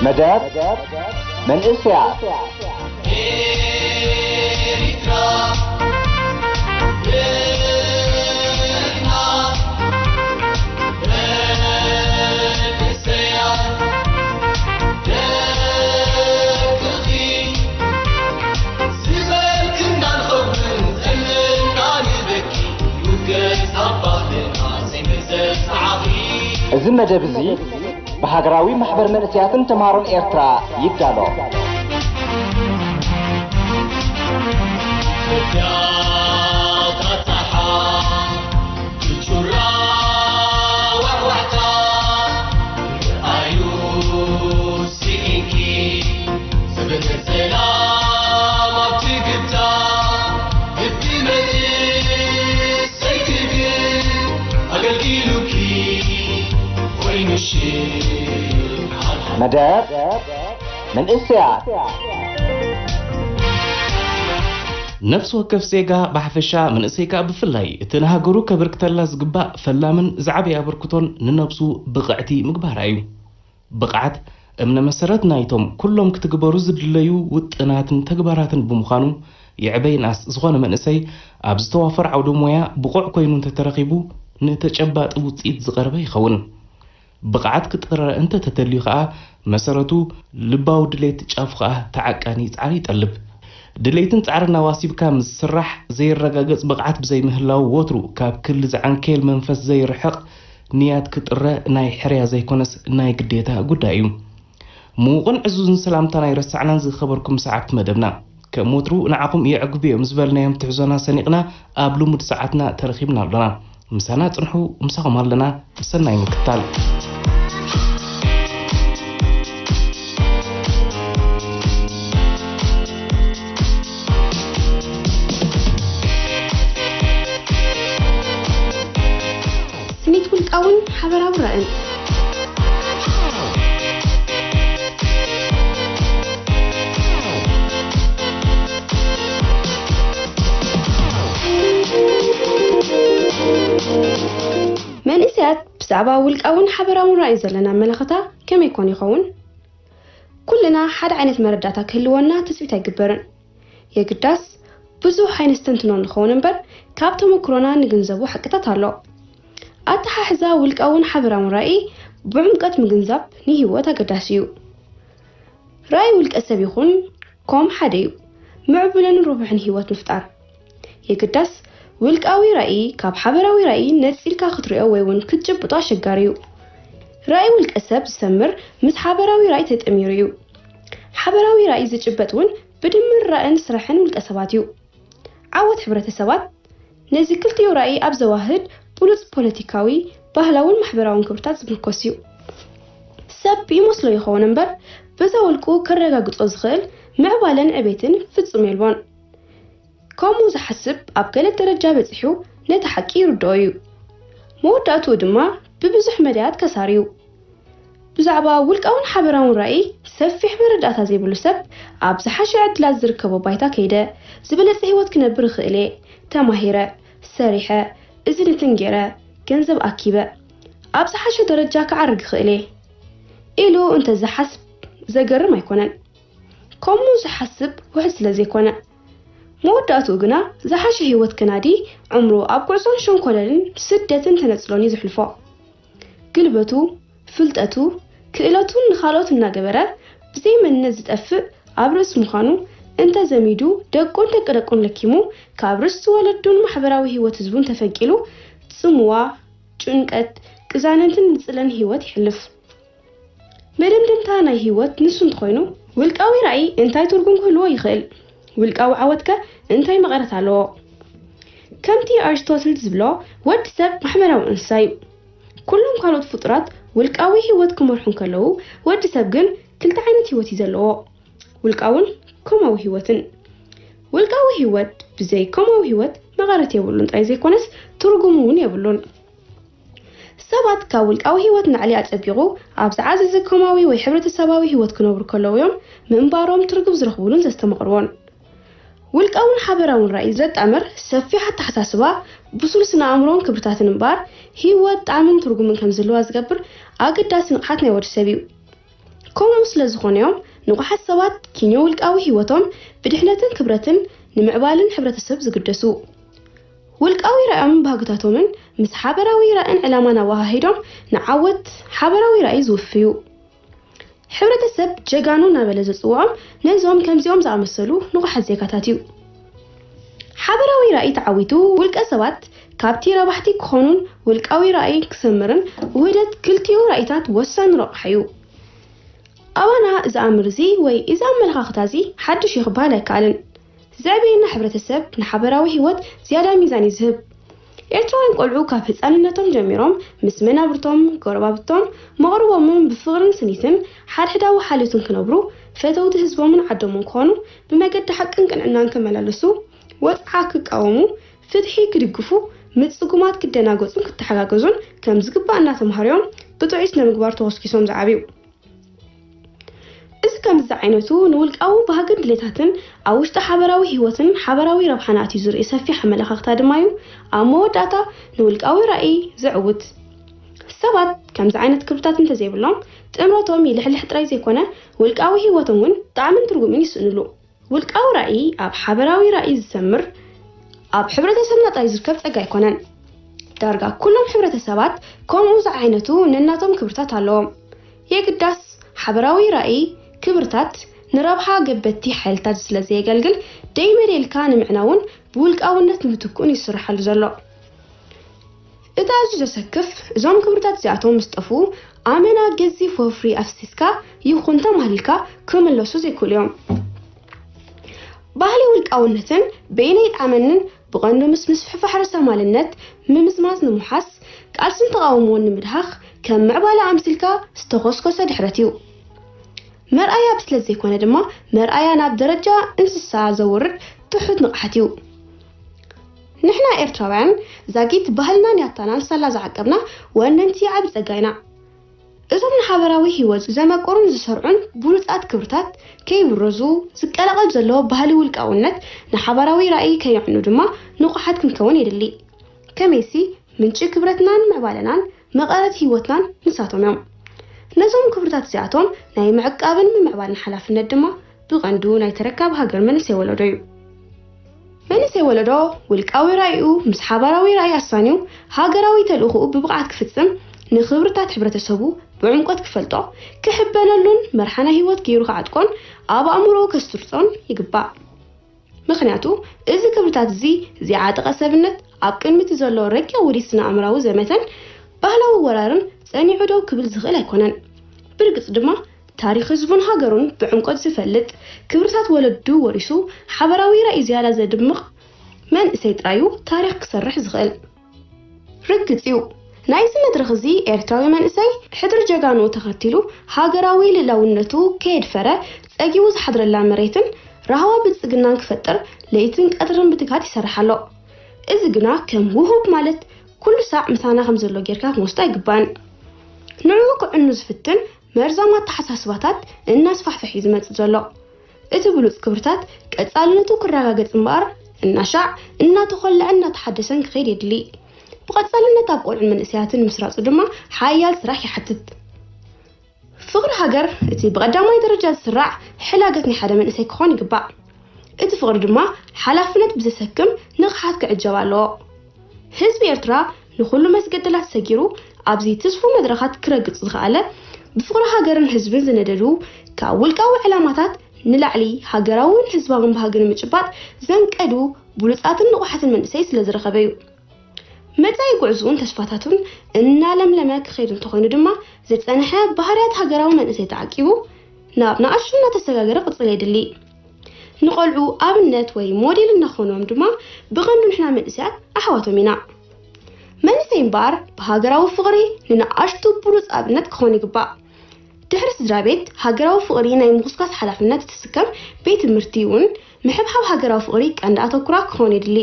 መደብ መንእሰያት። እዚ መደብ እዚ ብሃገራዊ ማሕበር መንእሰያትን ተምሃሮን ኤርትራ ይዳሎ። መደብ መንእሰያት። ነፍሲ ወከፍ ዜጋ ብሓፈሻ፣ መንእሰይ ከኣ ብፍላይ፣ እቲ ንሃገሩ ከበርክተላ ዝግባእ ፈላምን ዝዓበየ ኣበርክቶን ንነብሱ ብቕዕቲ ምግባራ እዩ። ብቕዓት እምነ መሰረት ናይቶም ኩሎም ክትግበሩ ዝድለዩ ውጥናትን ተግባራትን ብምዃኑ፣ ይዕበ ይንኣስ ዝኾነ መንእሰይ ኣብ ዝተዋፈር ዓውደ ሞያ ብቑዕ ኮይኑ እንተተረኺቡ፣ ንተጨባጢ ውጽኢት ዝቐረበ ይኸውን። ብቕዓት ክጥረ እንተተተልዩ ከኣ፣ መሰረቱ ልባዊ ድሌት፣ ጫፉ ከኣ ተዓቃኒ ጻዕሪ ይጠልብ። ድሌትን ጻዕርን ኣዋሲብካ ምስ ዝስራሕ፣ ዘይረጋገጽ ብቕዓት ብዘይምህላው፣ ወትሩ ካብ ክሊ ዝዓንኬል መንፈስ ዘይርሕቕ ንያት ክጥረ ናይ ሕርያ ዘይኮነስ ናይ ግዴታ ጉዳይ እዩ። ምዉቕን ዕዙዝን ሰላምታና ኣይረሳዕናን ዝኸበርኩም ሰዓብቲ መደብና። ከም ወትሩ ንዓኹም የዕግቡ እዮም ዝበልናዮም ትሕዞና ሰኒቕና ኣብ ልሙድ ሰዓትና ተረኺብና ኣሎና። ምሳና ጽንሑ፣ ምሳኹም ኣለና። ሰናይ ምክታል። ስኒት ውልቃውን ሓበራዊ ራእን። መንእሰያት ብዛዕባ ውልቃውን ሓበራውን ራእይ ዘለና ኣመለኸታ ከመይ ኮን ይኸውን? ኩልና ሓደ ዓይነት መረዳእታ ክህልወና ትጽቢት ኣይግበርን። የግዳስ ብዙሕ ኣይነስተንትኖ ንኸውን እምበር፣ ካብ ተመክሮና ንግንዘቦ ሓቅታት ኣሎ። ኣተሓሕዛ ውልቃውን ሓበራውን ራእይ ብዕምቀት ምግንዛብ ንህይወት ኣገዳሲ እዩ። ራእይ ውልቀ ሰብ ይኹን ኮም ሓደ እዩ፣ ምዕቡልን ርቡሕን ህይወት ምፍጣር። የግዳስ፣ ውልቃዊ ራእይ ካብ ሓበራዊ ራእይ ነጺልካ ክትሪኦ ወይ እውን ክትጭብጦ ኣሸጋሪ እዩ። ራእይ ውልቀ ሰብ ዝሰምር ምስ ሓበራዊ ራእይ ተጠሚሩ እዩ። ሓበራዊ ራእይ ዝጭበጥ እውን ብድምር ራእን ስራሕን ውልቀ ሰባት እዩ። ዓወት ሕብረተሰባት ነዚ ክልቲኡ ራእይ ኣብ ዘዋህድ ብሉጽ ፖለቲካዊ፣ ባህላውን ማሕበራውን ክብርታት ዝምርኮስ እዩ። ሰብ ይመስሎ ይኸውን እምበር፣ በዛ ውልቁ ከረጋግጾ ዝኽእል ምዕባለን ዕቤትን ፍጹም የልቦን። ከምኡ ዝሓስብ ኣብ ገለ ደረጃ በጺሑ ነቲ ሓቂ ይርድኦ እዩ። መወዳእትኡ ድማ ብብዙሕ መዳያት ከሳሪ እዩ። ብዛዕባ ውልቃውን ሓበራውን ራእይ ሰፊሕ መረዳእታ ዘይብሉ ሰብ፣ ኣብ ዝሓሸ ዕድላት ዝርከቦ ባይታ ከይደ፣ ዝበለጸ ህይወት ክነብር እኽእል እየ፣ ተማሂረ፣ ሰሪሐ፣ እዚ ንትን ገይረ፣ ገንዘብ ኣኪበ፣ ኣብ ዝሓሸ ደረጃ ክዓርግ እኽእል እየ ኢሉ እንተ ዝሓስብ ዘገርም ኣይኮነን። ከምኡ ዝሓስብ ውሑድ ስለ ዘይኮነ። መወዳእትኡ ግና ዝሓሸ ህይወት ከናዲ ዕምሩ ኣብ ጉዕዞን ሸንኮለልን ስደትን ተነጽሎን እዩ ዘሕልፎ። ግልበቱ፣ ፍልጠቱ፣ ክእለቱን ንኻልኦት እናገበረ ብዘይ መንነት ዝጠፍእ ኣብ ርእሲ ምዃኑ እንተ ዘሚዱ ደቁን ደቂ ደቁን ለኪሙ ካብ ርእሲ ወለዱን ማሕበራዊ ህይወት ህዝቡን ተፈንቂሉ ጽምዋ፣ ጭንቀት፣ ቅዛነትን ንጽለን ህይወት ይሕልፍ። መደምደምታ ናይ ህይወት ንሱ እንተኾይኑ፣ ውልቃዊ ራእይ እንታይ ትርጉም ክህልዎ ይኽእል? ውልቃዊ ዓወትከ እንታይ መቐረት ኣለዎ? ከምቲ ኣሪስቶትል ዝብሎ፣ ወዲ ሰብ ማሕበራዊ እንስሳ እዩ። ኩሎም ካልኦት ፍጡራት ውልቃዊ ህይወት ክመርሑ እንከለዉ፣ ወዲ ሰብ ግን ክልተ ዓይነት ህይወት እዩ ዘለዎ፣ ውልቃውን ኮማዊ ህይወትን። ውልቃዊ ህይወት ብዘይ ኮማዊ ህይወት መቐረት የብሉን ጥራይ ዘይኮነስ ትርጉም እውን የብሉን። ሰባት ካብ ውልቃዊ ህይወት ንላዕሊ ኣጸቢቑ ኣብ ዝዓዘዘ ኮማዊ ወይ ሕብረተሰባዊ ህይወት ክነብሩ ከለዉ እዮም ምንባሮም ትርጉም ዝረኽቡሉን ዘስተማቕርዎን። ውልቃውን ሓበራውን ራእይ ዘጣምር ሰፊሕ ኣተሓሳስባ፣ ብሱል ስነ ኣእምሮን ክብርታትን እምበኣር፣ ህይወት ጣዕምን ትርጉምን ከም ዝህልዋ ዝገብር ኣገዳሲ ንቕሓት ናይ ወዲ ሰብ እዩ። ከምኡ ስለ ዝኾነ እዮም ንቑሓት ሰባት ኪንዮ ውልቃዊ ህይወቶም ብድሕነትን ክብረትን ንምዕባልን ሕብረተሰብ ዝግደሱ። ውልቃዊ ራእዮምን ባህግታቶምን ምስ ሓበራዊ ራእን ዕላማን ኣወሃሂዶም ንዓወት ሓበራዊ ራእይ ዝውፍዩ። ሕብረተሰብ ጀጋኑ እናበለ ዘጽውዖም ነዞም ከምዚኦም ዝኣመሰሉ ንቑሓት ዜጋታት እዩ። ሓበራዊ ራእይ ተዓዊቱ ውልቀ ሰባት ካብቲ ረባሕቲ ክኾኑን ውልቃዊ ራእይ ክሰምርን ውህደት ክልቲኡ ራእይታት ወሳኒ ረቑሓ እዩ። ኣባና እዚ ኣምር እዚ ወይ እዚ ኣመለኻኽታ እዚ ሓድሽ እዩ ክበሃል ኣይከኣልን። ዘዕበየና ሕብረተሰብ ንሓበራዊ ህይወት ዝያዳ ሚዛን እዩ ዝህብ። ኤርትራውያን ቆልዑ ካብ ህጻንነቶም ጀሚሮም ምስ መናብርቶም፣ ጎረባብቶም፣ መቕርቦምን ብፍቕርን ስኒትን ሓድሕዳዊ ሓልዮትን ክነብሩ፣ ፈተውቲ ህዝቦምን ዓዶምን ክኾኑ፣ ብመገዲ ሓቅን ቅንዕናን ክመላለሱ፣ ወጽዓ ክቃወሙ፣ ፍትሒ ክድግፉ፣ ምጽጉማት ክደናገጹን ክተሓጋገዙን ከም ዝግባእ እናተምሃሩ እዮም ብጥዑይ ስነ ምግባር ተኾስኪሶም ዝዓብዩ። እዚ ከምዚ ዝዓይነቱ ንውልቃዊ ባህግን ድሌታትን ኣብ ውሽጢ ሓበራዊ ህይወትን ሓበራዊ ረብሓን ኣትዩ ዝርኢ ሰፊሕ ኣመለኻኽታ ድማ እዩ ኣብ መወዳእታ ንውልቃዊ ራእይ ዘዕውት። ሰባት ከምዚ ዓይነት ክብርታት እንተዘይብሎም ጥምረቶም ይልሕልሕ ጥራይ ዘይኮነ ውልቃዊ ህይወቶም እውን ጣዕምን ትርጉምን ይስእንሉ። ውልቃዊ ራእይ ኣብ ሓበራዊ ራእይ ዝሰምር ኣብ ሕብረተሰብና ጥራይ ዝርከብ ጸጋ ኣይኮነን። ዳርጋ ኩሎም ሕብረተሰባት ከምኡ ዝዓይነቱ ነናቶም ክብርታት ኣለዎም። የግዳስ ሓበራዊ ራእይ ክብርታት ንረብሓ ገበቲ ሓይልታት ስለ ዘየገልግል ደይመደልካ ንምዕናውን ብውልቃውነት ንምትኩእን ይስርሓሉ ዘሎ። እቲ ኣዝዩ ዘሰክፍ እዞም ክብርታት እዚኣቶም ምስ ጠፍኡ ኣመና ገዚፍ ወፍሪ ኣፍሲስካ ይኹን ተማሊልካ ክምለሱ ዘይክእሉ እዮም። ባህሊ ውልቃውነትን በይነ ይጥዓመንን ብቐንዱ ምስ ምስፍሕፋሕ ርእሰማልነት ምምዝማዝ ንምውሓስ ቃልስን ተቓውሞን ንምድሃኽ ከም ምዕባለ ኣምሲልካ ዝተኾስኮሰ ድሕረት እዩ። መርኣያ ብስለት ዘይኮነ ድማ መርኣያ ናብ ደረጃ እንስሳ ዘውርድ ትሑት ንቕሓት እዩ። ንሕና ኤርትራውያን ዛጊት ባህልናን ያታናን ሳላ ዝዓቀብና ወነንቲ ዓቢ ጸጋ ኢና። እዞም ንሓበራዊ ህይወት ዘመቅሩን ዝሰርዑን ብሉጻት ክብርታት ከይብረዙ ዝቀላቐል ዘሎ ባህሊ ውልቃውነት ንሓበራዊ ራእይ ከየዕኑ ድማ ንቑሓት ክንከውን የድሊ። ከመይሲ ምንጪ ክብረትናን ምዕባለናን መቐረት ህይወትናን ንሳቶም እዮም። ነዞም ክብርታት እዚኣቶም ናይ ምዕቃብን ምምዕባልን ሓላፍነት ድማ ብቐንዱ ናይ ተረካብ ሃገር መንእሰይ ወለዶ እዩ። መንእሰይ ወለዶ ውልቃዊ ራእዩ ምስ ሓባራዊ ራእይ ኣሳንዩ ሃገራዊ ተልእኾኡ ብብቕዓት ክፍጽም ንኽብርታት ሕብረተሰቡ ብዕምቆት ክፈልጦ ክሕበነሉን መርሓ ናይ ህይወት ገይሩ ክዓጥቆን ኣብ ኣእምሮኡ ከስትርጾን ይግባእ። ምኽንያቱ እዚ ክብርታት እዚ ዘይዓጠቐ ሰብነት ኣብ ቅድሚ እቲ ዘሎ ረቂቕ ውዲት ስነ ኣእምራዊ ዘመተን ባህላዊ ወራርን ጸኒዑ ደው ክብል ዝኽእል ኣይኮነን። ብርግጽ ድማ ታሪኽ ህዝቡን ሃገሩን ብዕምቆት ዝፈልጥ፣ ክብርታት ወለዱ ወሪሱ ሓበራዊ ራእይ ዝያዳ ዘድምቕ መንእሰይ ጥራዩ ታሪኽ ክሰርሕ ዝኽእል። ርግጽ እዩ ናይዚ መድረኽ እዚ ኤርትራዊ መንእሰይ ሕድሪ ጀጋኑ ተኸቲሉ ሃገራዊ ልእላውነቱ ከየድፈረ ጸጊቡ ዝሓድረላ መሬትን ራህዋ ብልጽግናን ክፈጥር ለይትን ቀትርን ብትግሃት ይሰርሕ ኣሎ። እዚ ግና ከም ውሁብ ማለት ኩሉ ሳዕ ምሳና ከም ዘሎ ጌርካ ክንወስዶ ኣይግባእን። ንዕኡ ክዕኑ ዝፍትን መርዛም ኣተሓሳስባታት እናስፋሕፍሕ እዩ ዝመጽእ ዘሎ። እቲ ብሉጽ ክብርታት ቀጻልነቱ ክረጋገጽ እምበኣር እናሻዕ እናተኾልዐን እናተሓደሰን ክኸይድ የድሊ። ብቐጻልነት ኣብ ቆልዑን መንእሰያትን ምስራጹ ድማ ሓያል ስራሕ ይሓትት። ፍቕሪ ሃገር እቲ ብቐዳማይ ደረጃ ዝስራዕ ሕላገት ናይ ሓደ መንእሰይ ክኾን ይግባእ። እቲ ፍቕሪ ድማ ሓላፍነት ብዘሰክም ንቕሓት ክዕጀብ ኣለዎ። ህዝቢ ኤርትራ ንኹሉ መስገደላት ሰጊሩ ኣብዚ ትስፉ መድረኻት ክረግጽ ዝኸኣለ ብፍቕሪ ሃገርን ህዝብን ዝነደዱ ካብ ውልቃዊ ዕላማታት ንላዕሊ ሃገራውን ህዝባውን ባህጊ ንምጭባጥ ዘንቀዱ ብሉጻትን ንቑሓትን መንእሰይ ስለ ዝረኸበ እዩ። መጻኢ ጉዕዞኡን ተስፋታቱን እናለምለመ ክኸይድ እንተኾይኑ ድማ ዝጸንሐ ባህርያት ሃገራዊ መንእሰይ ተዓቂቡ ናብ ንኣሽቱ እናተሰጋገረ ክቕጽል የድሊ። ንቖልዑ ኣብነት ወይ ሞዴል እናኾኖም ድማ ብቐንዱ ንሕና መንእሰያት ኣሕዋቶም ኢና። መንእሰይ እምበኣር ብሃገራዊ ፍቕሪ ንንኣሽቱ ብሉጽ ኣብነት ክኾን ይግባእ። ድሕሪ ስድራ ቤት ሃገራዊ ፍቕሪ ናይ ምኹስኳስ ሓላፍነት እትስከም ቤት ትምህርቲ እውን ምሕብሓብ ሃገራዊ ፍቕሪ ቀንዲ ኣተኩራ ክኾን የድሊ።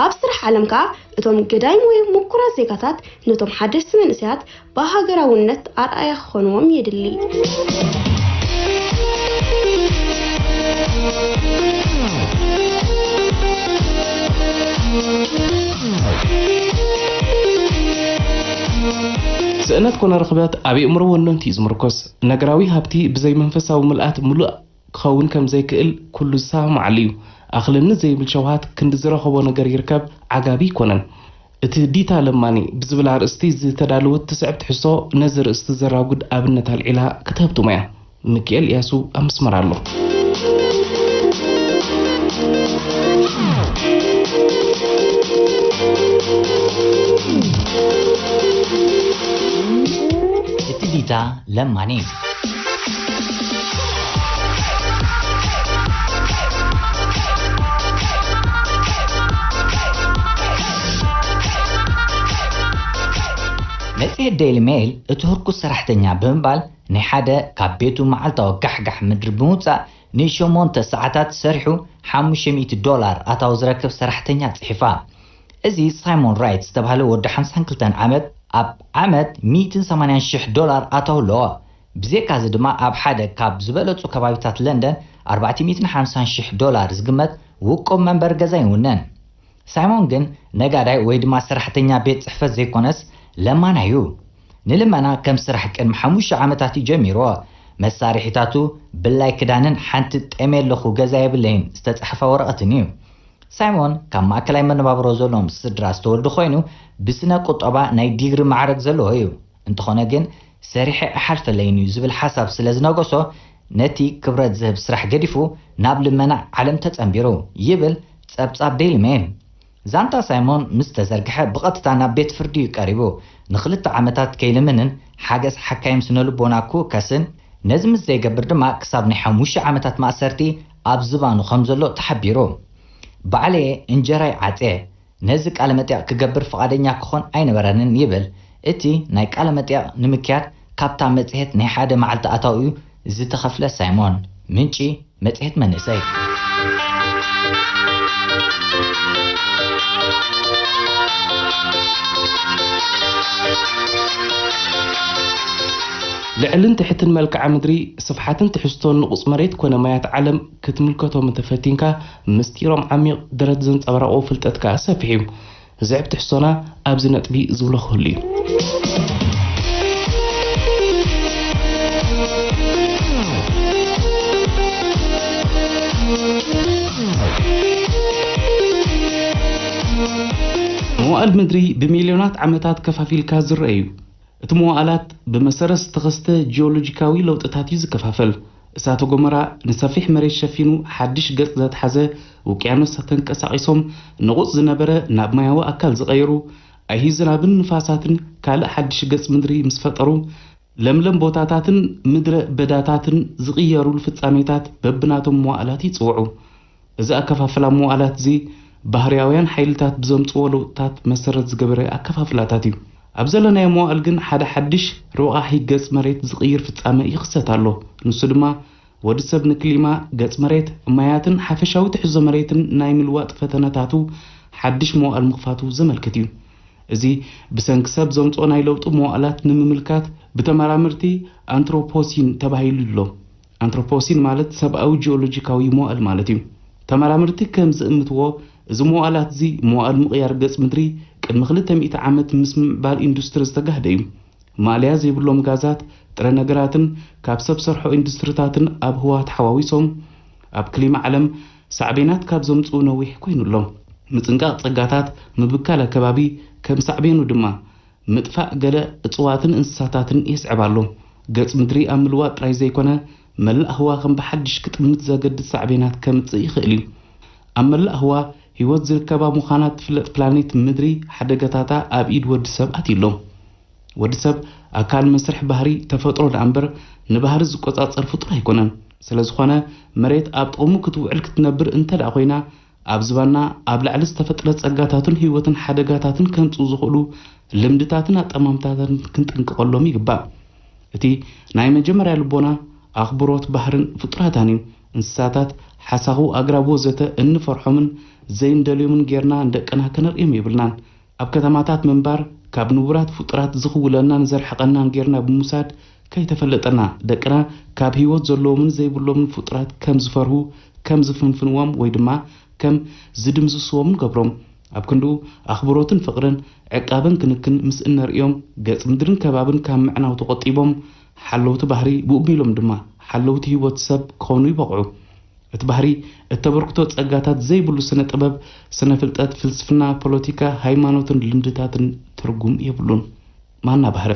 ኣብ ስራሕ ዓለም ከኣ እቶም ገዳይም ወይ ምኩራት ዜጋታት ነቶም ሓደስቲ መንእሰያት ብሃገራውነት ኣርኣያ ክኾንዎም የድሊ። ስእነት ኮነ ርኽበት ኣብ የእምሮ ወነንቲ እዩ ዝምርኮስ። ነገራዊ ሃብቲ ብዘይ መንፈሳዊ ምልኣት ምሉእ ክኸውን ከም ዘይክእል ኩሉ ዝሰማማዓሉ እዩ። ኣኽለኒ ዘይብል ሸውሃት ክንዲ ዝረኸቦ ነገር ይርከብ ዓጋቢ ኣይኮነን። እቲ ዲታ ለማኒ ብዝብል ኣርእስቲ ዝተዳለወት ትስዕብ ትሕዝቶ ነዚ ርእስቲ ዘራጉድ ኣብነት ኣልዒላ ክትህብ ትሞ እያ። ሚኪኤል እያሱ ኣብ መስመር ኣሎ። እቲ ዲታ ለማኒ። መጽሔት ዴይሊ ሜይል እቲ ህርኩስ ሰራሕተኛ ብምባል ናይ ሓደ ካብ ቤቱ መዓልታዊ ጋሕጋሕ ምድሪ ብምውጻእ ንሸሞንተ ሰዓታት ሰሪሑ ሓሙሽተ ሚእቲ ዶላር ኣታዊ ዝረክብ ሰራሕተኛ ጽሒፋ። እዚ ሳይሞን ራይት ዝተባህለ ወዲ ሓምሳን ክልተን ዓመት ኣብ ዓመት ሚእትን ሰማንያን ሽሕ ዶላር ኣታዊ ኣለዎ። ብዘይካዚ ድማ ኣብ ሓደ ካብ ዝበለጹ ከባቢታት ለንደን ኣርባዕተ ሚእትን ሓምሳን ሽሕ ዶላር ዝግመት ውቁብ መንበሪ ገዛ ይውነን። ሳይሞን ግን ነጋዳይ ወይ ድማ ሰራሕተኛ ቤት ጽሕፈት ዘይኮነስ ለማናይ እዩ። ንልመና ከም ስራሕ ቅድሚ ሓሙሽተ ዓመታት እዩ ጀሚርዎ። መሳርሒታቱ ብላይ ክዳንን ሓንቲ ጠሜ ኣለኹ ገዛ የብለይን ዝተጻሕፈ ወረቐትን እዩ። ሳይሞን ካብ ማእከላይ መነባብሮ ዘለዎም ስድራ ዝተወልደ ኮይኑ ብስነ ቁጠባ ናይ ዲግሪ ማዕረግ ዘለዎ እዩ። እንተኾነ ግን ሰሪሐ እሓልፈለይን እዩ ዝብል ሓሳብ ስለ ዝነገሶ ነቲ ክብረት ዝህብ ስራሕ ገዲፉ ናብ ልመና ዓለም ተጸንቢሩ ይብል ጸብጻብ ዴይሊ ሜል። ዛንታ ሳይሞን ምስ ተዘርግሐ ብቐጥታ ናብ ቤት ፍርዲ እዩ ቀሪቡ። ንኽልተ ዓመታት ከይልምንን ሓገዝ ሓካይም ስነ ልቦና ክውከስን ነዚ ምስ ዘይገብር ድማ ክሳብ ናይ ሓሙሽተ ዓመታት ማእሰርቲ ኣብ ዝባኑ ከም ዘሎ ተሓቢሩ። ባዕለየ እንጀራይ ዓጽየ ነዚ ቃለ መጠይቕ ክገብር ፍቓደኛ ክኾን ኣይነበረንን ይብል እቲ ናይ ቃለ መጠይቕ ንምክያድ ካብታ መጽሔት ናይ ሓደ መዓልቲ ኣታዊኡ ዝተኸፍለ ሳይሞን። ምንጪ መጽሔት መንእሰይ። ልዕልን ትሕትን መልክዓ ምድሪ፣ ስፍሓትን ትሕዝቶን ንቑጽ መሬት ኮነ ማያት ዓለም ክትምልከቶም እንተፈቲንካ፣ ምስጢሮም ዓሚቕ፣ ደረት ዘንጸባርቖ ፍልጠት ከኣ ሰፊሕ እዩ። ዝዕብ ትሕዝቶና ኣብዚ ነጥቢ ዝብሎ ክህሉ እዩ። መዋእል ምድሪ ብሚልዮናት ዓመታት ከፋፊልካ ዝረአ እዩ። እቲ መዋእላት ብመሰረት ዝተኸስተ ጂኦሎጂካዊ ለውጥታት እዩ ዝከፋፈል። እሳተ ጎመራ ንሰፊሕ መሬት ሸፊኑ ሓድሽ ገጽ ዘትሓዘ፣ ውቅያኖሳት ተንቀሳቒሶም ንቑጽ ዝነበረ ናብ ማያዊ ኣካል ዝቐየሩ፣ ኣይሂ ዝናብን ንፋሳትን ካልእ ሓድሽ ገጽ ምድሪ ምስ ፈጠሩ፣ ለምለም ቦታታትን ምድረ በዳታትን ዝቕየሩሉ ፍጻሜታት በብናቶም መዋእላት ይጽውዑ። እዚ ኣከፋፍላ መዋእላት እዚ ባህርያውያን ሓይልታት ብዘምጽዎ ለውጥታት መሰረት ዝገበረ ኣከፋፍላታት እዩ። ኣብ ዘለናዮ መዋእል ግን ሓደ ሓድሽ ረቋሒ ገጽ መሬት ዝቕይር ፍጻመ ይኽሰት ኣሎ። ንሱ ድማ ወዲ ሰብ ንክሊማ፣ ገጽ መሬት፣ ማያትን ሓፈሻዊ ትሕዞ መሬትን ናይ ምልዋጥ ፈተነታቱ ሓድሽ መዋእል ምኽፋቱ ዘመልክት እዩ። እዚ ብሰንኪ ሰብ ዘምጽኦ ናይ ለውጢ መዋእላት ንምምልካት ብተመራመርቲ ኣንትሮፖሲን ተባሂሉ ኣሎ። ኣንትሮፖሲን ማለት ሰብኣዊ ጂኦሎጂካዊ መዋእል ማለት እዩ። ተመራመርቲ ከም ዝእምትዎ፣ እዚ መዋእላት እዚ መዋእል ምቕያር ገጽ ምድሪ ቅድሚ ክልተ ሚእቲ ዓመት ምስ ምምዕባል ኢንዱስትሪ ዝተጋህደ እዩ። ማእለያ ዘይብሎም ጋዛት፣ ጥረ ነገራትን ካብ ሰብ ሰርሖ ኢንዱስትሪታትን ኣብ ህዋ ተሓዋዊሶም ኣብ ክሊማ ዓለም ሳዕቤናት ካብ ዘምጽኡ ነዊሕ ኮይኑ ኣሎ። ምጽንቃቕ ጸጋታት፣ ምብካል ኣከባቢ፣ ከም ሳዕቤኑ ድማ ምጥፋእ ገለ እጽዋትን እንስሳታትን የስዕብ ኣሎ። ገጽ ምድሪ ኣብ ምልዋጥ ጥራይ ዘይኮነ፣ መላእ ህዋ ከም ብሓድሽ ክጥምት ዘገድድ ሳዕቤናት ከምጽእ ይኽእል እዩ። ኣብ መላእ ህዋ ህይወት ዝርከባ ምዃና እትፍለጥ ፕላኔት ምድሪ ሓደጋታታ ኣብ ኢድ ወዲ ሰብ ኣትዩ ኣሎ። ወዲ ሰብ ኣካል መስርሕ ባህሪ ተፈጥሮ ደኣ እምበር ንባህሪ ዝቆጻጸር ፍጡር ኣይኮነን። ስለ ዝኾነ መሬት ኣብ ጥቕሙ ክትውዕል ክትነብር እንተ ደኣ ኮይና ኣብ ዝባና ኣብ ላዕሊ ዝተፈጥረ ጸጋታትን ህይወትን ሓደጋታትን ከምጽኡ ዝኽእሉ ልምድታትን ኣጠማምታታትን ክንጥንቀቐሎም ይግባእ። እቲ ናይ መጀመርያ ልቦና ኣኽብሮት ባህርን ፍጡራታን እዩ። እንስሳታት፣ ሓሳኹ፣ ኣግራብ ወዘተ እንፈርሖምን ዘይንደልዮምን ጌርና ንደቅና ከነርእዮም የብልናን። ኣብ ከተማታት ምንባር ካብ ንቡራት ፍጡራት ዝኽውለናን ዘርሕቐናን ጌርና ብምውሳድ ከይተፈለጠና ደቅና ካብ ህይወት ዘለዎምን ዘይብሎምን ፍጡራት ከም ዝፈርሁ፣ ከም ዝፍንፍንዎም ወይ ድማ ከም ዝድምስስዎም ንገብሮም። ኣብ ክንድኡ ኣኽብሮትን ፍቕርን ዕቃበን ክንክን ምስ እነርእዮም፣ ገጽ ምድርን ከባብን ካብ ምዕናው ተቖጢቦም፣ ሓለውቲ ባህሪ ብኡ ቢሎም ድማ ሓለውቲ ህይወት ሰብ ክኾኑ ይበቕዑ። እቲ ባህሪ እተበርክቶ ጸጋታት ዘይብሉ ስነ ጥበብ፣ ስነ ፍልጠት፣ ፍልስፍና፣ ፖለቲካ፣ ሃይማኖትን ልምድታትን ትርጉም የብሉን። ማና ባህረ።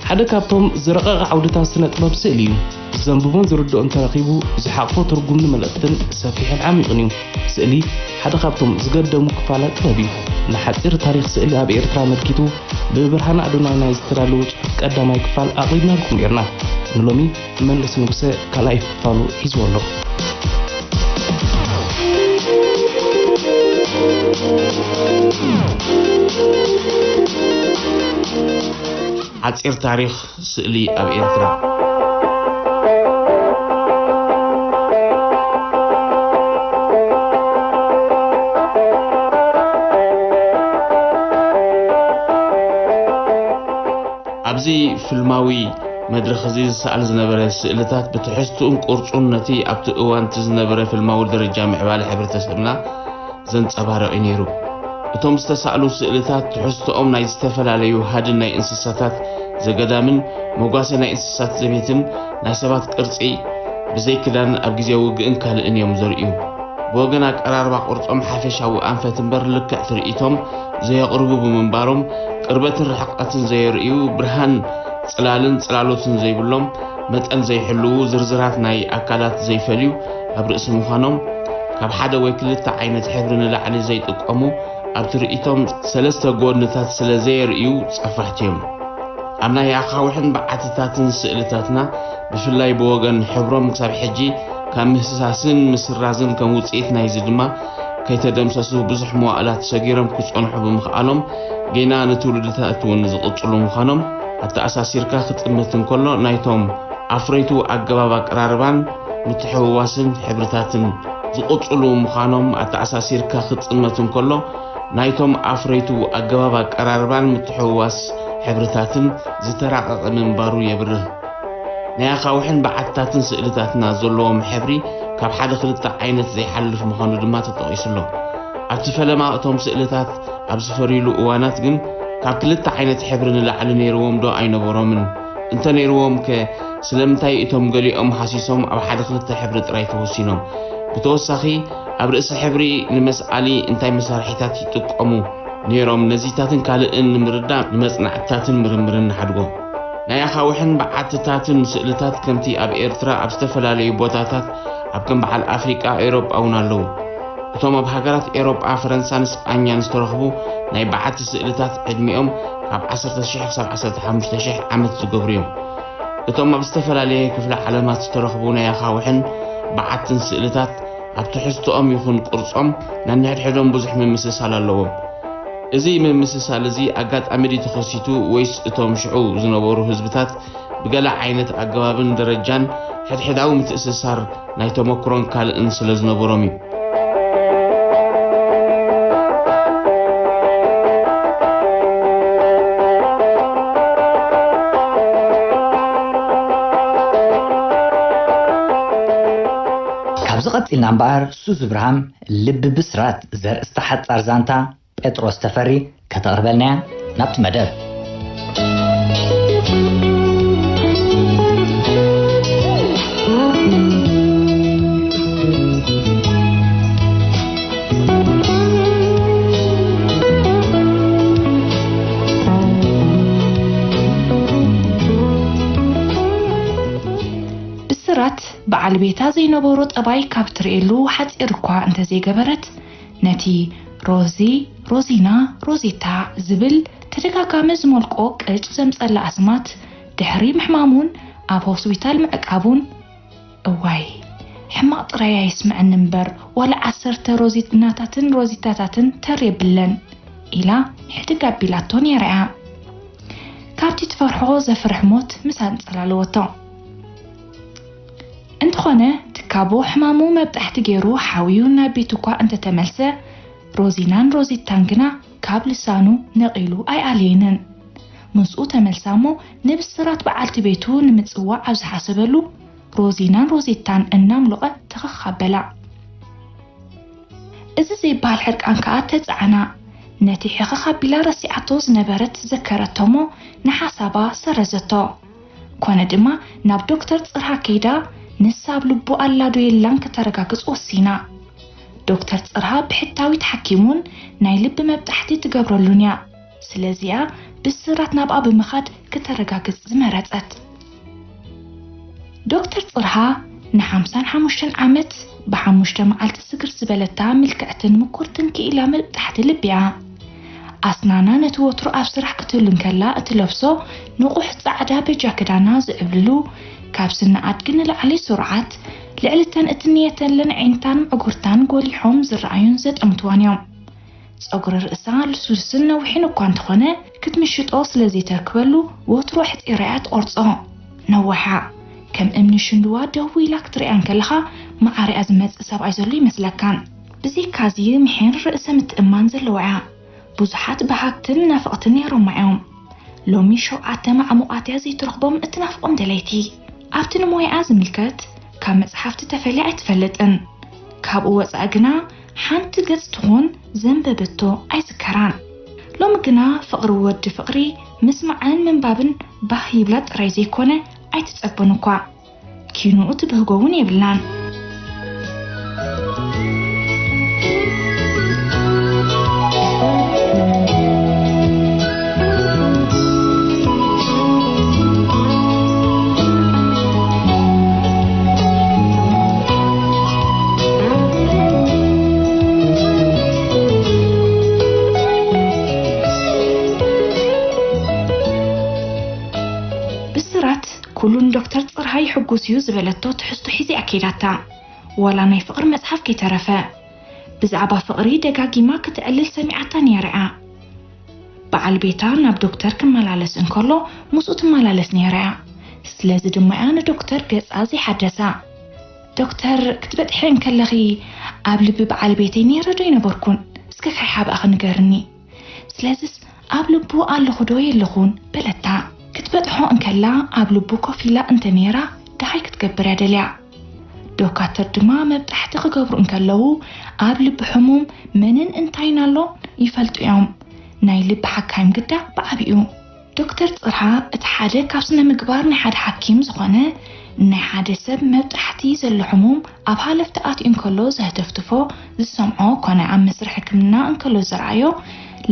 ሓደ ካብቶም ዝረቐቐ ዓውድታት ስነ ጥበብ ስእሊ እዩ። ዘንብቦን ዝርድኦን ተረኺቡ ዝሓቕፎ ትርጉምን መልእኽትን ሰፊሕን ዓሚቕን እዩ። ስእሊ ሓደ ካብቶም ዝገደሙ ክፋላት ጥበብ እዩ። ንሓጺር ታሪኽ ስእሊ ኣብ ኤርትራ ኣመልኪቱ ብብርሃነ ኣዶናይ ናይ ዝተዳለወ ጽሑፍ ቀዳማይ ክፋል ኣቕሪብናልኩም ኔርና። ንሎሚ መለስ ንጉሰ ካልኣይ ክፋሉ ሒዝዎ ኣሎ። ሓጺር ታሪኽ ስእሊ ኣብ ኤርትራ። ኣብዚ ፍልማዊ መድረኽ እዚ ዝሰኣል ዝነበረ ስእልታት ብትሕዝትኡን ቅርጹን ነቲ ኣብቲ እዋን እቲ ዝነበረ ፍልማዊ ደረጃ ምዕባለ ሕብረተሰብና ዘንጸባርቕ እዩ ነይሩ። እቶም ዝተሳእሉ ስእልታት ትሕዝቶኦም ናይ ዝተፈላለዩ ሃድን ናይ እንስሳታት ዘገዳምን መጓሰ ናይ እንስሳት ዘቤትን ናይ ሰባት ቅርጺ ብዘይ ክዳን ኣብ ግዜ ውግእን ካልእን እዮም ዘርእዩ። ብወገን ኣቀራርባ ቅርጾም ሓፈሻዊ ኣንፈት እምበር ልክዕ ትርኢቶም ዘየቕርቡ ብምንባሮም፣ ቅርበትን ርሕቀትን ዘየርእዩ፣ ብርሃን ጽላልን ጽላሎትን ዘይብሎም፣ መጠን ዘይሕልዉ፣ ዝርዝራት ናይ ኣካላት ዘይፈልዩ ኣብ ርእሲ ምዃኖም፣ ካብ ሓደ ወይ ክልተ ዓይነት ሕብሪ ንላዕሊ ዘይጥቀሙ፣ ኣብ ትርኢቶም ሰለስተ ጎድንታት ስለ ዘየርእዩ ጸፋሕቲ እዮም። ኣብ ናይ ኣኻውሕን በዓትታትን ስእልታትና፣ ብፍላይ ብወገን ሕብሮም፣ ክሳብ ሕጂ ካብ ምህስሳስን ምስራዝን፣ ከም ውጽኢት ናይዚ ድማ ከይተደምሰሱ ብዙሕ መዋእላት ሰጊሮም ክጸንሑ ብምኽኣሎም፣ ጌና ንትውልድታት እውን ዝቕጽሉ ምዃኖም ኣተኣሳሲርካ ክጥምት እንከሎ፣ ናይቶም ኣፍረይቱ ኣገባብ ኣቀራርባን ምትሕውዋስን ሕብርታትን ዝቕጽሉ ምዃኖም ኣተኣሳሲርካ ክጥመት እንከሎ፣ ናይቶም ኣፍረይቱ ኣገባብ ኣቀራርባን ምትሕውዋስ ሕብርታትን ዝተራቐቐ ምንባሩ የብርህ። ናይ ኣኻውሕን በዓትታትን ስእልታትና ዘለዎም ሕብሪ ካብ ሓደ ክልተ ዓይነት ዘይሓልፍ ምዃኑ ድማ ተጠቒሱ ኣሎ። ኣብቲ ፈለማ እቶም ስእልታት ኣብ ዝፈርዩሉ እዋናት ግን ካብ ክልተ ዓይነት ሕብሪ ንላዕሊ ነይርዎም ዶ ኣይነበሮምን? እንተ ነይርዎም ከ ስለምንታይ እቶም ገሊኦም ሃሲሶም ኣብ ሓደ ክልተ ሕብሪ ጥራይ ተወሲኖም? ብተወሳኺ ኣብ ርእሲ ሕብሪ ንመስኣሊ እንታይ መሳርሒታት ይጥቀሙ ነይሮም? ነዚታትን ካልእን ንምርዳእ ንመጽናዕትታትን ምርምርን ንሓድጎ። ናይ ኣኻውሕን በዓትታትን ስእልታት ከምቲ ኣብ ኤርትራ ኣብ ዝተፈላለዩ ቦታታት ኣብ ከም በዓል ኣፍሪቃ፣ ኤውሮጳ እውን ኣለዉ። እቶም ኣብ ሃገራት ኤውሮጳ፣ ፈረንሳን ስጳኛን ዝተረኽቡ ናይ በዓቲ ስእልታት ዕድሚኦም ካብ ዓሰርተ ሽሕ ክሳብ ዓሰርተ ሓሙሽተ ሽሕ ዓመት ዝገብሩ እዮም። እቶም ኣብ ዝተፈላለየ ክፍለ ዓለማት ዝተረኽቡ ናይ ኣኻውሕን በዓትን ስእልታት ኣብ ትሕዝቶኦም ይኹን ቅርጾም ነንሕድሕዶም ብዙሕ ምምስሳል ኣለዎም። እዚ ምምስሳል እዚ ኣጋጣሚ ድዩ ተኸሲቱ ወይስ እቶም ሽዑ ዝነበሩ ህዝብታት ብገለ ዓይነት ኣገባብን ደረጃን ሕድሕዳዊ ምትእስሳር ናይ ተመኩሮን ካልእን ስለ ዝነበሮም እዩ? ካብዚ ቀጺልና እምበኣር ሱዝ እብርሃም ልቢ ብስራት ዘርእስታ ሓጻር ዛንታ ጴጥሮስ ተፈሪ ከተቕርበልና እያ። ናብቲ መደብ። ብስራት በዓል ቤታ ዘይነበሮ ጠባይ ካብ ትርእየሉ ሓጺር እኳ እንተዘይገበረት፣ ነቲ ሮዚ፣ ሮዚና፣ ሮዚታ ዝብል ተደጋጋሚ ዝመልቆ ቅጭ ዘምጸላ ኣስማት ድሕሪ ምሕማሙን ኣብ ሆስፒታል ምዕቃቡን፣ እዋይ፣ ሕማቕ ጥራይ ኣይስምዐኒ እምበር፣ ዋላ ዓሰርተ ሮዚናታትን ሮዚታታትን ተር የብለን ኢላ ሕድግ ኣቢላቶ ነይራ እያ። ካብቲ ትፈርሖ ዘፍርሕ ሞት ምስ ኣንጸላለወቶ። እንተኾነ፣ ትካቦ ሕማሙ መብጣሕቲ ገይሩ ሓውዩ ናብ ቤቱ እኳ እንተተመልሰ፣ ሮዚናን ሮዚታን ግና ካብ ልሳኑ ነቒሉ ኣይኣለየንን። ምስኡ ተመልሳ እሞ ንብስራት በዓልቲ ቤቱ ንምጽዋዕ ኣብ ዝሓሰበሉ፣ ሮዚናን ሮዜታን እናምሎቐ ተኸኽ ኣበላ። እዚ ዘይበሃል ሕርቃን ከኣ ተጻዕና። ነቲ ሕኽኽ ኣቢላ ረሲዓቶ ዝነበረት ዘከረቶ እሞ ንሓሳባ ሰረዘቶ። ኮነ ድማ ናብ ዶክተር ጽርሃ ከይዳ ንሳ ኣብ ልቡ ኣላ ዶ የላን ከተረጋግጽ ወሲና። ዶክተር ጽርሃ ብሕታዊ ተሓኪሙን ናይ ልቢ መብጣሕቲ ትገብረሉን እያ። ስለዚኣ ብስራት ናብኣ ብምኻድ ክተረጋግጽ ዝመረጸት። ዶክተር ጽርሃ ንሓምሳን ሓሙሽተን ዓመት ብሓሙሽተ መዓልቲ ስግር ዝበለታ ምልክዕትን ምኩርትን ክኢላ ምብጣሕቲ ልቢ እያ። ኣስናና ነቲ ወትሩ ኣብ ስራሕ ክትህሉ እንከላ እትለብሶ ንቑሕ ጻዕዳ በጃ ክዳና ዝዕብልሉ፣ ካብ ስኒ ኣድጊ ንላዕሊ ስሩዓት፣ ልዕሊ እተን እትንየተለን ኣዒንታን ምዕጉርታን ጎሊሖም ዝረኣዩን ዘጠምትዋን እዮም። ጸጉሪ ርእሳ ልስሉስን ነዊሕን እኳ እንተኾነ፣ ክትምሽጦ ስለ ዘይተርክበሉ ወትሩ ኣሕጺራ እያ ትቖርጾ። ነዋሓ፣ ከም እምኒ ሽንድዋ ደው ኢላ ክትርእያ እንከለኻ መዓርያ ዝመጽእ ሰብኣይ ዘሎ ይመስለካን። ብዘይካዚ ምሒር ርእሰ ምትእምማን ዘለዋ እያ። ብዙሓት በሃግትን ናፈቕትን ነይሮማ እዮም። ሎሚ ሸውዓተ ማዕሙቓት እያ ዘይትረኽቦም እትናፍቖም ደለይቲ። ኣብቲ ንሞያኣ ዝምልከት ካብ መጽሓፍቲ ተፈልያ ኣይትፈልጥን። ካብኡ ወጻኢ ግና ሓንቲ ገጽ ትኹን ዘንበበቶ ኣይዝከራን። ሎሚ ግና ፍቕሪ ወዲ ፍቕሪ ምስማዕን ምንባብን ባህ ይብላ ጥራይ ዘይኮነ ኣይትጸግቦን እኳ። ኪንኡ ትብህጎ እውን የብላን። ብስራት ኩሉ ንዶክተር ጽርሃ ይሕጉስ እዩ ዝበለቶ ትሕዝቶ ሒዛ እያ ከይዳታ። ዋላ ናይ ፍቕሪ መጽሓፍ ከይተረፈ። ብዛዕባ ፍቕሪ ደጋጊማ ክትዕልል ሰሚዓታ ነይራ እያ። በዓል ቤታ ናብ ዶክተር ክመላለስ እንከሎ ምስኡ ትመላለስ ነይራ እያ። ስለዚ ድማ እያ ንዶክተር ገጻ ዘይሓደሳ። "ዶክተር፣ ክትበጥሒ እንከለኺ ኣብ ልቢ በዓል ቤተይ ነይረ ዶ ኣይነበርኩን? እስከ ካይ ሓባእኺ ንገርኒ። ስለዚስ ኣብ ልቡ ኣለኹ ዶ የለኹን?" በለታ። ክትበጥሖ እንከላ ኣብ ልቡ ኮፍ ኢላ እንተ ነይራ ደሃይ ክትገብር እያ ደልያ። ዶካተር ድማ መብጣሕቲ ክገብሩ እንከለዉ ኣብ ልቢ ሕሙም መንን እንታይን ኣሎ ይፈልጡ እዮም። ናይ ልቢ ሓካይም ግዳ ብዓቢኡ። ዶክተር ጽርሃ እቲ ሓደ ካብ ስነ ምግባር ናይ ሓደ ሓኪም ዝኾነ፣ ናይ ሓደ ሰብ መብጣሕቲ ዘሎ ሕሙም ኣብ ሃለፍቲ ኣትዩ እንከሎ ዘህተፍትፎ ዝሰምዖ ኮነ ኣብ መስርሕ ሕክምና እንከሎ ዝረኣዮ፣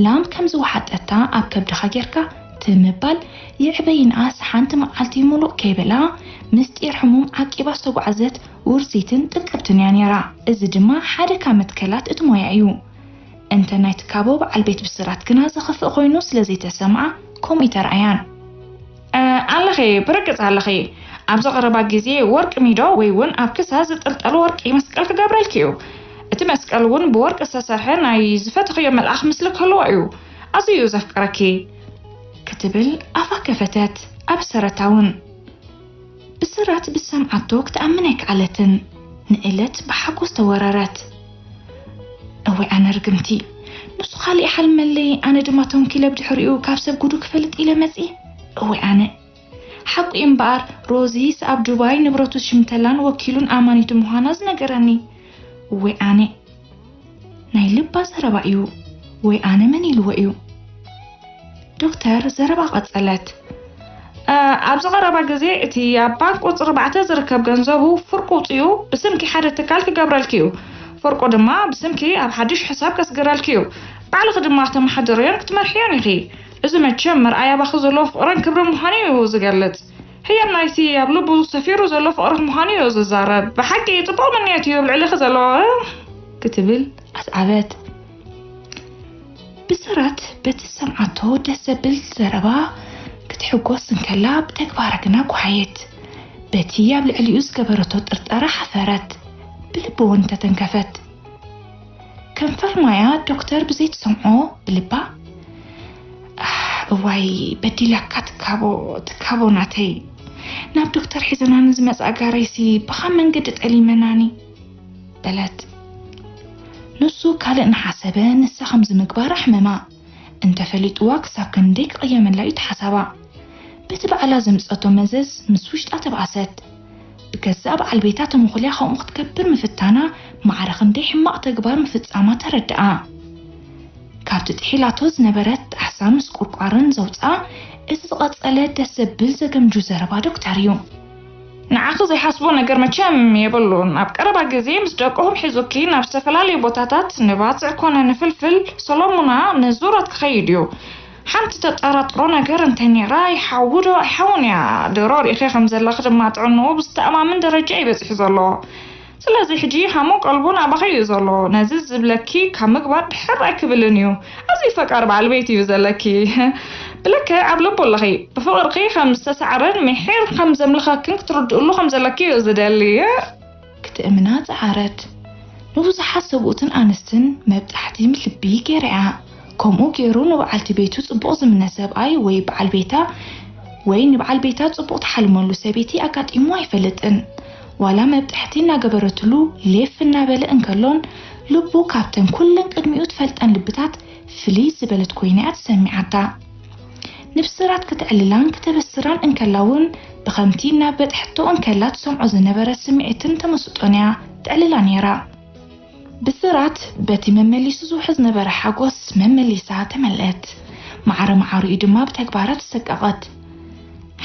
ላም ከም ዝወሓጠታ ኣብ ከብድኻ ጌርካ ትም ምባል፣ ይዕበ ይንኣስ ሓንቲ መዓልቲ ሙሉእ ከይበላ ምስጢር ሕሙም ዓቂባ ዝተጓዕዘት ውርዚትን ጥቅብትን እያ ነይራ። እዚ ድማ ሓደ ካብ መትከላት እቲ ሞያ እዩ። እንተ ናይ ትካቦ በዓል ቤት ብስራት ግና ዘኽፍእ ኮይኑ ስለ ዘይተሰምዓ፣ ከምኡ ኣይተራእያን። "እ፣ ኣለኺ፣ ብርግጽ ኣለኺ። ኣብዚ ቀረባ ግዜ ወርቂ ሚዶ ወይ እውን ኣብ ክሳድ ዝጥልጠል ወርቂ መስቀል ክገብረልኪ እዩ። እቲ መስቀል እውን ብወርቂ ዝተሰርሐ ናይ ዝፈተኽዮ መልኣኽ ምስሊ ክህልዎ እዩ። ኣዝዩ እዩ ዘፍቅረኪ" ክትብል ኣፋ ከፈተት። ኣብ ሰረታ እውን ብስራት ብዝሰምዓቶ ክትኣምን ኣይከኣለትን። ንእለት ብሓጎስ ተወረረት። "እወ ኣነ ርግምቲ፣ ንሱ ካልእ ይሓልመለይ፣ ኣነ ድማ ተንኪለ ብድሕሪኡ ካብ ሰብ ጉዱ ክፈልጥ ኢለ መጺ። እወ ኣነ፣ ሓቁ እዩ እምበኣር፣ ሮዚስ ኣብ ዱባይ ንብረቱ ዝሽምተላን ወኪሉን ኣማኒቱ ምዃና ዝነገረኒ። እወ ኣነ፣ ናይ ልባ ዘረባ እዩ። ወይ ኣነ መን ኢልዎ እዩ?" ዶክተር ዘረባ ቀጸለት። "እ፣ ኣብዚ ቀረባ ግዜ እቲ ኣብ ባንክ ቁጽሪ ኣርባዕተ ዝርከብ ገንዘቡ ፍርቂ ውጽኡ ብስምኪ ሓደ ትካል ክገብረልኪ እዩ። ፍርቁ ድማ ብስምኪ ኣብ ሓድሽ ሕሳብ ከስግረልኪ እዩ። ባዕልኺ ድማ ክተመሓድርዮን ክትመርሕዮን ኢኺ። እዚ መቸም መርኣያ ኣባኺ ዘለዎ ፍቕርን ክብርን ምዃኑ እዩ ዝገልጽ። ህያብ ናይቲ ኣብ ልቡ ሰፊሩ ዘሎ ፍቕርኺ ምዃኑ እዩ ዝዛረብ። ብሓቂ ጽቡቕ ምንየት እዩ ኣብ ልዕሊኺ ዘለዎ" ክትብል ኣስዓበት። ብስራት በቲ ዝሰምዓቶ ደስ ዘብል ዘረባ ክትሕጎስ እንከላ፣ ብተግባራ ግና ጓሃየት። በቲ ኣብ ልዕሊኡ ዝገበረቶ ጥርጠራ ሓፈረት፣ ብልቢ እውን ተተንከፈት። ከም ፋልማያ ዶክተር ብዘይትሰምዖ ብልባ፣ "ኣህ፣ እዋይ፣ በዲላካ ትካቦ፣ ትካቦ ናተይ። ናብ ዶክተር ሒዘና ንዝመጽኣ ጋረይሲ ብኻ መንገዲ ጠሊመናኒ?" በለት። ንሱ ካልእ እናሓሰበ ንሳ ከምዚ ምግባር ኣሕመማ። እንተፈሊጥዋ ክሳብ ክንደይ ክቕየመላ እዩ ተሓሳባ። በቲ ባዕላ ዘምጸቶ መዘዝ ምስ ውሽጣ ተባእሰት። ብገዛእ በዓል ቤታ ተመኹልያ ከምኡ ክትገብር ምፍታና ማዕረ ክንደይ ሕማቕ ተግባር ምፍጻማ ተረድኣ። ካብቲ ጥሒላቶ ዝነበረት ጣሕሳ ምስ ቁርቋርን ዘውፅኣ፣ እቲ ዝቐጸለ ደስ ዘብል ዘገምጁ ዘረባ ዶክተር እዩ። ንዓኺ ዘይሓስቦ ነገር መቸም የብሉን። ኣብ ቀረባ ግዜ ምስ ደቅኹም ሒዙኪ ናብ ዝተፈላለዩ ቦታታት ንባጽዕ ኮነ ንፍልፍል ሰሎሙና ንዙራት ክኸይድ እዩ። ሓንቲ ተጠራጥሮ ነገር እንተነይራ፣ ይሓውዶ ኣይሓውን እያ። ድሮ ርኢኸ ከም ዘለኺ ድማ ጥዕንኡ ብዝተኣማምን ደረጃ እዩ በጺሑ ዘሎ። ስለዚ ሕጂ ሃሙ ቀልቡ ናባኺ እዩ ዘሎ። ነዚ ዝብለኪ ካብ ምግባር ድሕር ኣይክብልን እዩ። ኣዝዩ ፈቃር በዓል ቤት እዩ ዘለኪ። ብልክዕ ኣብ ልቡ ኣለኺ። ብፍቕርኺ ከም ዝተሳዕረን ምሒር ከም ዘምልኸክን ክትርድእሉ ከም ዘለኪ እዩ ዝደሊ። ክትእምና ጸዓረት። ንብዙሓት ሰብኡትን ኣንስትን መብጻሕቲ ልቢ ገይራ እያ። ከምኡ ገይሩ ንበዓልቲ ቤቱ ጽቡቕ ዝምነ ሰብኣይ ወይ በዓል ቤታ ወይ ንበዓል ቤታ ጽቡቕ ትሓልመሉ ሰበይቲ ኣጋጢሙ ኣይፈልጥን። ዋላ መብጻሕቲ እናገበረትሉ ሌፍ እናበለ እንከሎን ልቡ ካብተን ኩለን ቅድሚኡ ትፈልጠን ልብታት ፍልይ ዝበለት ኮይና እያ ተሰሚዓታ። ንብስራት ክትዕልላን ክተበስራን እንከላ እውን ብኸምቲ ናብ በጥሕቶ እንከላ ትሰምዖ ዝነበረ ስምዒትን ተመስጦን እያ ተዕልላ ነይራ። ብስራት በቲ መመሊሱ ዝውሕዝ ዝነበረ ሓጎስ መመሊሳ ተመልአት። ማዕረ ማዕሪኡ ድማ ብተግባራ ተሰቀቐት።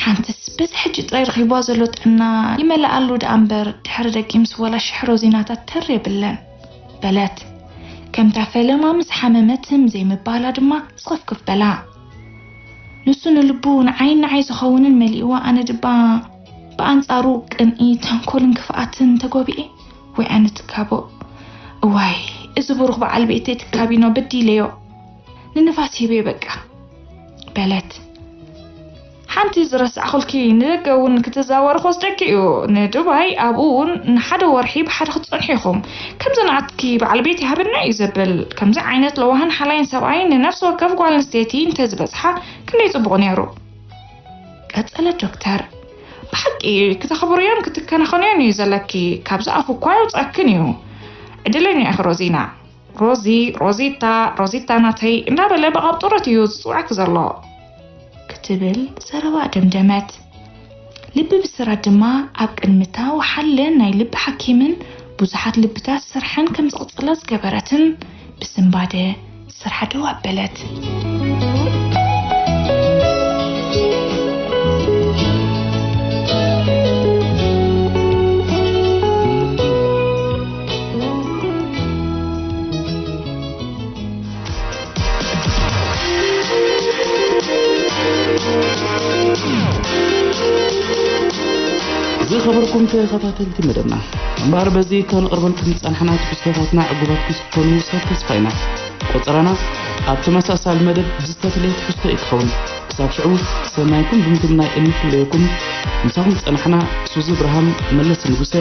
ሓንትስ በዚ ሕጂ ጥራይ ረኺብዋ ዘሎ ጥዕና ይመልኣሉ ደኣ እምበር ድሕሪ ደጊምስ ወላ ሽሕ ሮዚናታት ተር የብለን በለት። ከምታ ፈለማ ምስ ሓመመት ህም ዘይምባላ ድማ ስኽፍክፍ በላ። ንሱ ንልቡ ንዓይን ንዓይ ዝኸውንን መሊእዋ ኣነ ድባ ብኣንጻሩ ቅንኢ፣ ተንኮልን ክፍኣትን ተጎቢኤ ወይ ኣነ ትካቦ። እዋይ እዚ ብሩኽ በዓል ቤተይ ትካቢኖ በዲለዮ። ንንፋስ ሂበዮ በቃ በለት። ሓንቲ ዝረሳዕኹልኪ፣ ንደገ እውን ክትዛወሪ ክወስደኪ እዩ። ንዱባይ ኣብኡ እውን ንሓደ ወርሒ ብሓደ ክትጸንሑ ኢኹም። ከምዚ ንኣትኪ በዓል ቤት ይሃበና እዩ ዘብል። ከምዚ ዓይነት ለዋህን ሓላይን ሰብኣይ ንነፍሲ ወከፍ ጓል ኣንስተይቲ እንተዝበጽሓ ክንደይ ጽቡቕ ነይሩ። ቀጸለ ዶክተር። ብሓቂ ክተኽብርዮን ክትከናኸንዮን እዩ ዘለኪ። ካብዚ ኣፉ እኳ የውጻክን እዩ። ዕድለኛ ኢኺ ሮዚና። ሮዚ፣ ሮዚታ፣ ሮዚታ ናተይ እንዳበለ ብቓብጡረት እዩ ዝጽውዓኪ ዘሎ። ክትብል ዘረባ ደምደመት። ልቢ ብስራት ድማ ኣብ ቅድሚታ ወሓለ ናይ ልቢ ሓኪምን ብዙሓት ልብታት ስርሐን ከም ዝቕጽላ ዝገበረትን ብስንባደ ስርሓ ደው ኣበለት። ዝኸበርኩም ተኸታተልቲ መደብና፣ እምበኣር በዚ ከነቕርበልኩም ዝጸናሕና ትሕዝቶታትና ዕጉባት ክትኮኑ ሰብ ተስፋ ኢና። ቆጸራና ኣብ ተመሳሳሊ መደብ ዝተፈለየ ትሕዝቶ እዩ ክኸውን። ክሳብ ሽዑ፣ ሰናይኩም ብምትምናይ እንፍለየኩም። ምሳኹም ዝጸናሕና ሱዚ ብርሃም፣ መለስ ንጉሰ፣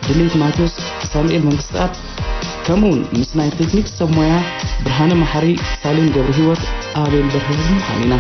ድሌት ማቴዎስ፣ ሳሙኤል መንግስትኣብ፣ ከምኡውን ምስ ናይ ቴክኒክ ሰብ ሞያ ብርሃነ መሓሪ፣ ሳሌም ገብረ ህይወት፣ ኣቤል በርሀ ብምዃን ኢና።